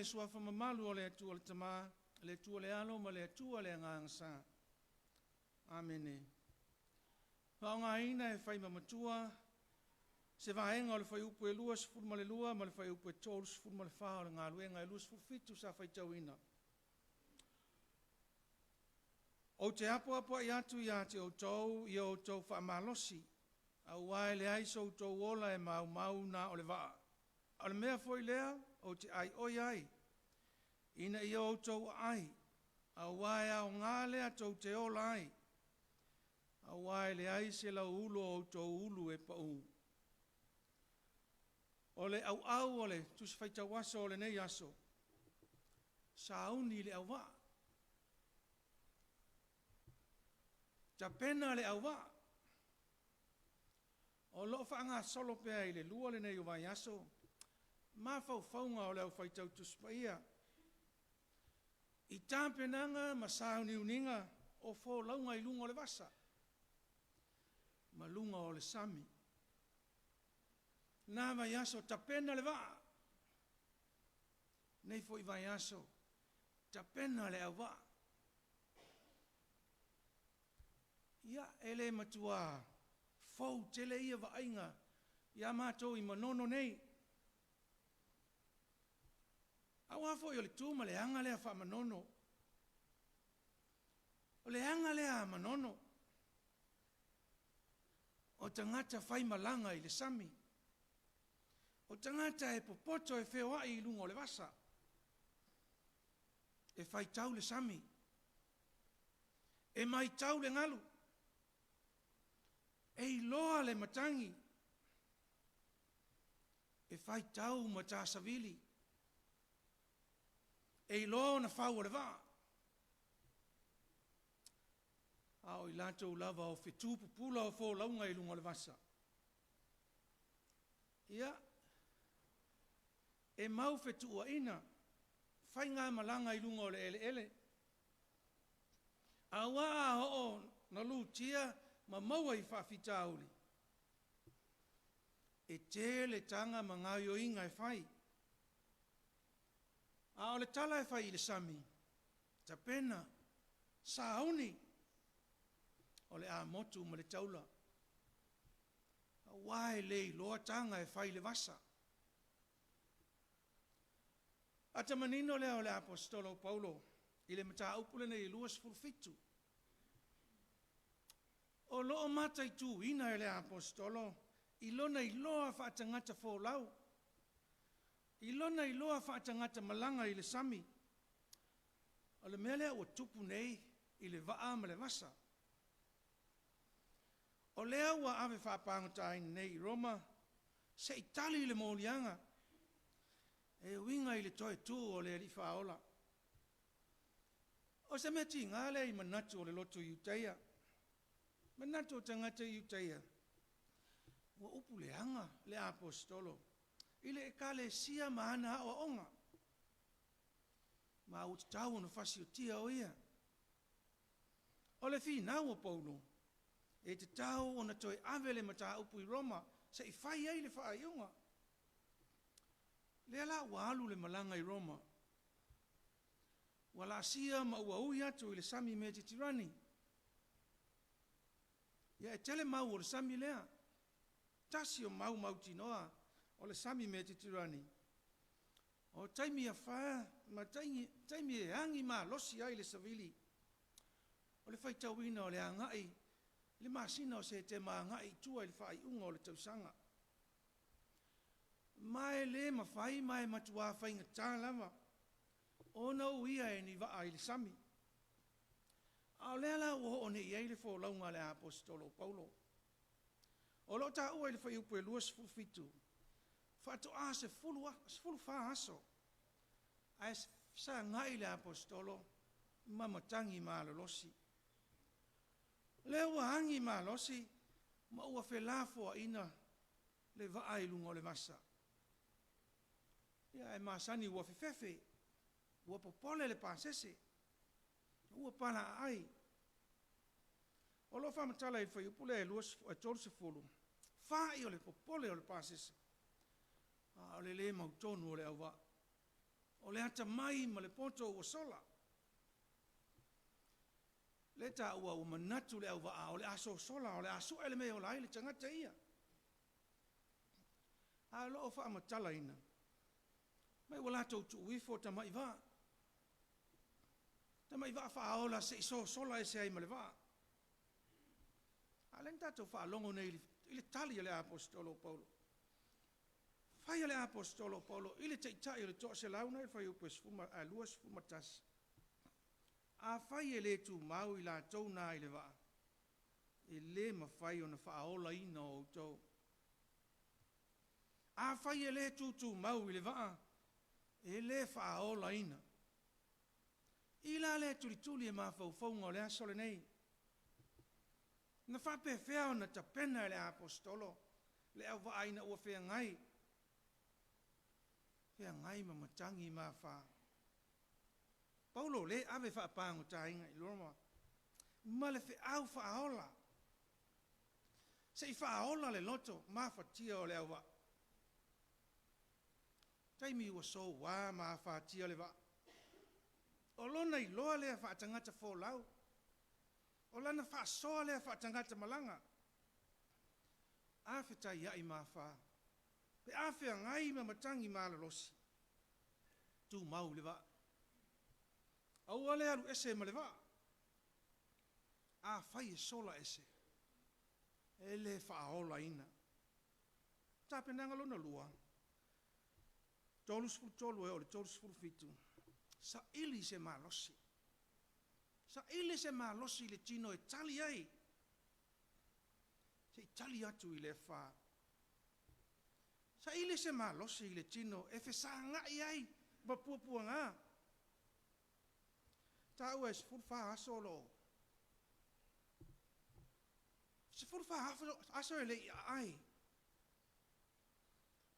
Suafa mamalu o le Atua le Tama, le Atua le Alo ma le Atua le Agaga Sa. Amene. Faaaogaina e fai ma matua se vaega o le fuaiupu e 22 ma le fuaiupu e 34 o le Galuega e 27 sa faitauina. Ou te apoapoai atu ia te outou ia outou faamalosi, aua e leai so outou ola e maumau na o le vaa. O le mea foi lea ou te aioi ai, ina ia outou aai, aua e aoga lea tou te ola ai, aua e leai se lauulu o outou ulu e pau. O le auau o le Tusi Faitau Aso o lenei aso, sauni le auvaa. Tapena le auvaa. O lo o faagasolo pea i le 2 lenei o vaiaso, mafaufauga o le Au Faitau Tusi Paia i tapenaga ma sauniuniga o folauga i luga o le vasa ma luga o le sami. Na vaiaso tapena le vaa, nei foi vaiaso tapena le auvaa. Ia, e le matua fou tele ia vaaiga ia matou i Manono nei, aua foi o le tu ma le aga lea faa-Manono. O le aga lea a Manono, o tagata faimalaga i le sami, o tagata e popoto e feoai i luga o le vasa, e faitau le sami, e matau le galu, e iloa le matagi, e faitau matasavili, e iloa ona fau o le vaa, a o i latou lava o fetu pupula o folauga i luga o le vasa. Ia, e mau fetuuaiga, faigamalaga i luga o le eleele, aua a oo ina lutia ma maua i faafitauli, e tele taga ma gaoioiga e fai. A o le tala e fai i le sami, tapena, sauni, o le a motu ma le taula, aua e le iloa taga e fai i le vasa. Ata manino lea o le Aposetolo o Paulo i le mataupu lenei e 27. O lo o mataituina e le Aposetolo i lona iloa faatagata folau, i lona iloa faatagata malaga i le sami, o le mea lea ua tupu nei i le vaa ma le vasa. O lea ua ave faapagotaina nei i Roma se i tali le moliaga e uiga i le toe tu o le Alii Faaola. O se mea tiga lea i manatu o le loto Iutaia, manatu o tagata Iutaia, ua upu leaga le Aposetolo i le Ekalesia ma ana aoaoga, ma ua tatau ona fasiotia o ia. O le finau a Paulo, e tatau ona toe ave le mataupu i Roma se i fai ai le faaiuga. Lea la ua alu le malaga i Roma, ua laasia ma ua ui atu i le sami Metitirani. Ia, e tele mau o le sami lea. Tasi o mau mautinoa o le sami Metitirani, o taimi afa ma taimi e agi malosi ai le savili, o le faitauina o le agai i le masina o Setema agai i tua i le faaiuga o le tausaga. Ma e le mafai ma e matuā faigata lava ona uia e ni vaa i le sami. A o lea la ua oo nei i ai le folauga a le Aposetolo o Paulo. O lo o taua i le fuaiupu e 27, faatoa 14 aso ae fesagai le Aposetolo ma matagi malolosi. O lea ua agi malosi ma ua felafoaiga le vaa i luga o le vasa. Ia ae masani ua fefefe, ua popole le pasese, ua palaaai. O lo o faamatala i le fuaiupu lea e 30, fai o le popole o le pasese, a o le le mautonu o le auvaa. O le atamai ma le poto ua sola. Lea e taua ua manatu le auvaa o le a sosola, o le a sue le mea e ola ai le tagata ia. Ae o lo o faamatalaina, mai ua latou tuu ifo tamai vaa, tamai vaa faaola se i sosola ese ai ma le vaa. A o lea na tatou faalogo nei i le tali a le Aposetolo o Paulo. Fai a le Aposetolo o Paulo i le taitai o le toaselau lena e i le fuaiupu 21, afai e le tumau i latou na i le vaa, e le mafai ona faaolaina outou. Afai e le tutumau i le vaa, e le faaolaina. I la lea tulituli e mafaufauga o le aso lenei. Na faapefea ona tapena e le Aposetolo le auvaa ina ua feagai, feagai ma matagi ma afa? Paulo lea e ave faapagotaina i Roma ma le feau faaola, se i faaola le loto mafatia o le auvaa. Taimi ua soua ma afatia le vaa. O lona iloa lea faatagata folau. O lana faasoa lea faatagata malaga. A fetaiai ma afa, pe a feagai ma matagi malolosi, tumau i le vaa. Aua le alu ese ma le vaa. Afai e sola ese, e le faaolaina. Tapenaga lona lua, 33 e oo i le 37, saili se malosi. Saili se malosi i le tino e tali ai, se i tali atu i le afa. Saili se malosi i le tino e fesagai ai ma puapuaga. E taua e 14 aso o lo o, 14 aso e le i aai,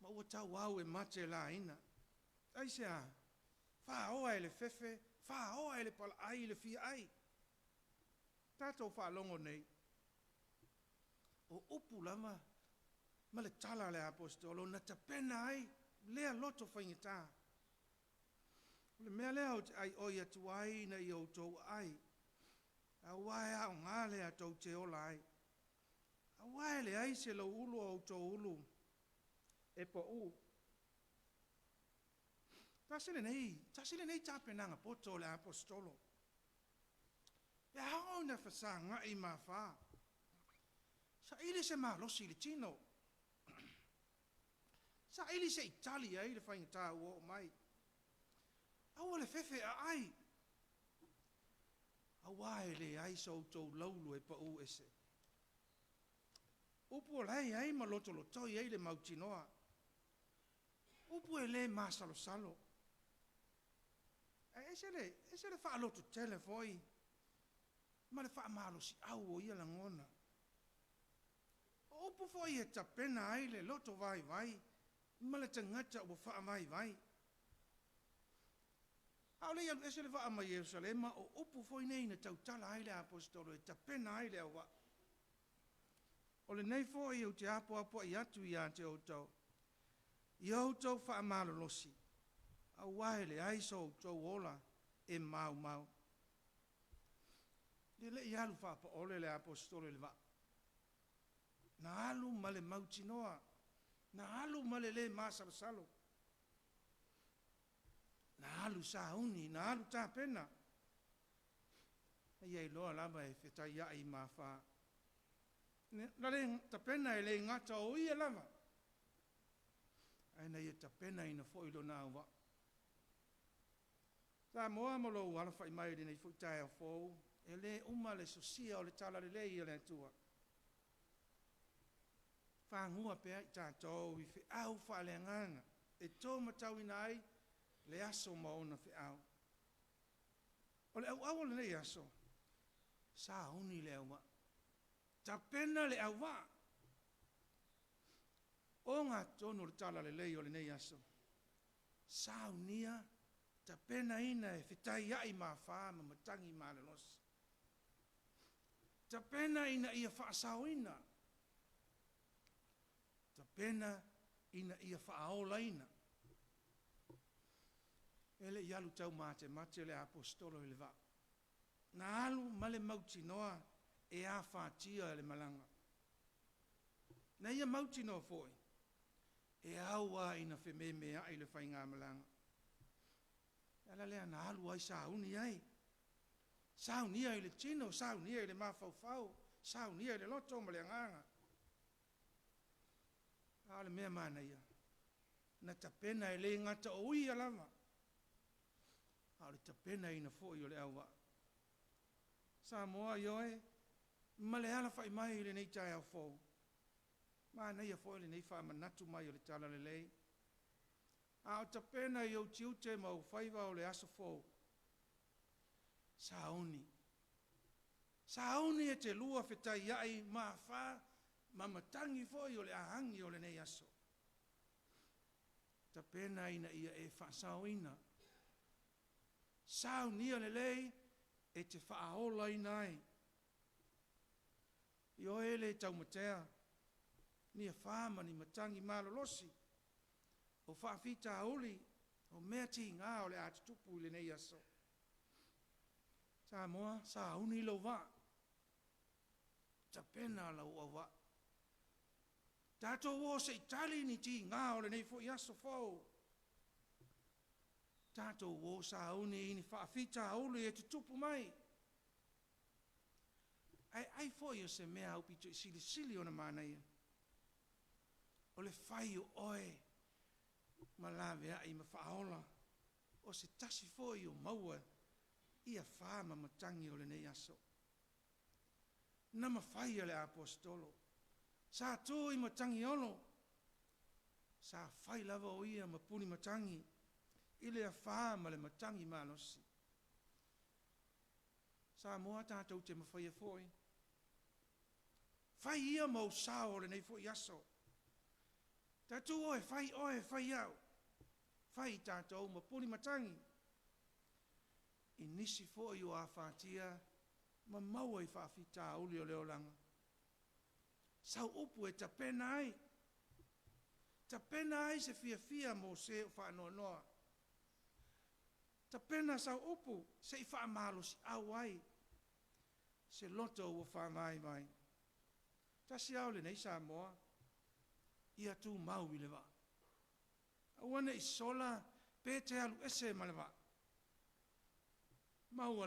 ma ua tauau e mate laina. Aisea? Faoa e le fefe, faoa e le palaai le fia ai. Tatou faalogo nei, o upu lava ma le tala a le Aposetolo na tapena ai lea loto faigata. O le mea lea ou te aioi atu ai ina ia outou aai, aua e aoga lea tou te ola ai. Aua e leai se louulu o outou ulu e pau. Tasi lenei, tasi lenei tapenaga poto a le Aposetolo e ao ona fesagai ma afa, saili se malosi i le tino, saili se i tali ai le faigata ua oo mai. Aua le fefe aai, aua e leai so outou laulu e pau ese. Upu o la e i ai ma lotolotoi ai le mautinoa. Upu e le masalosalo, ae ese le, ese le faalototele foi ma le faamalosiau o ia lagona. O upu foi e tapena ai le loto vaivai ma le tagata ua faavaivai. A o le i alu ese le vaa mai Ierusalema, o upu foi nei na tautala ai le Aposetolo e tapena ai le auvaa. O lenei foi ou te apoapoai atu ia te outou, ia outou faamalolosi, aua e leai so outou ola e maumau. E le i alu faapaole le Aposetolo i le vaa, na alu ma le mautinoa, na alu ma le le masalosalo, na alu sauni, na alu tapena. Na ia iloa lava e fetaiai ma afa. Na le tapena e le gata o ia lava, ae na ia tapenaina foi lona auvaa. Samoa ma lou alafai mai i lenei foi taeao fou, e le uma le sosia o le Talalelei a le Atua. Fagua pea i tatou i feau faale-Agaga e to matauina ai le aso ma ona feau. O le auau o lenei aso, sauni le auvaa, tapena le auvaa. O ogatotonu o le Talalelei o lenei aso, saunia, tapenaina e fetaiai ma afa ma matagi malolosi. Tapena ina ia faasaoina, tapena ina ia faaolaina. E le i alu taumatemate le Aposetolo i le vaa, na alu ma le mautinoa e afatia le malaga. Na ia mautinoa foi, e au lava ina fememeai le faigamalaga. O le ala lea na alu ai sauni ai, saunia i le tino, saunia i le mafaufau, saunia i le loto ma le agaga. A o le mea manaia, na tapena e le gata o ia lava, a o le tapenaina foi o le auvaa. Samoa, ioe ma le alafai mai i lenei taeao fou, manaia foi lenei faamanatu mai o le Talalelei. A o tapena i ou tiute ma ou faiva o le aso fou, sauni, sauni e te lua fetaiai ma afa ma matagi foi o le a agi o lenei aso. Tapena ina ia e faasaoina. Saunia lelei e te faaolaina ai. Ioe, e le taumatea ni afa ma ni matagi malolosi o faafitauli o mea tiga o le a tutupu i lenei aso. Samoa, sauni lou vaa, tapena lou auvaa. Tatou o se i tali ni tiga o lenei foi aso fou. Tatou o sauni i ni faafitauli e tutupu mai. Ae ai foi o se mea aupito silisili ona manaia, o le fai o oe ma laveai ma faaola o se tasi foi o maua i afa ma matagi o lenei aso. Na mafai e le Aposetolo, sa tu i matagiolo, sa fai lava o ia ma punimatagi i le afa ma le matagi malosi. Samoa tatou te mafaia foi. Fai ia ma ou sao o lenei foi aso. Tatou o e fai oe fai au, fai tatou ma pulimatagi i nisi foi o afatia ma maua i faafitauli o le olaga. Sau upu e tapena ai, tapena ai se fiafia mo se o faanoanoa. Tapena sau upu se i faamalosiau ai se loto ua faavaivai. Tasi ao lenei Samoa, ia tumau i le vaa, aua ne i sola pe te alu ese ma le vaa. Maua le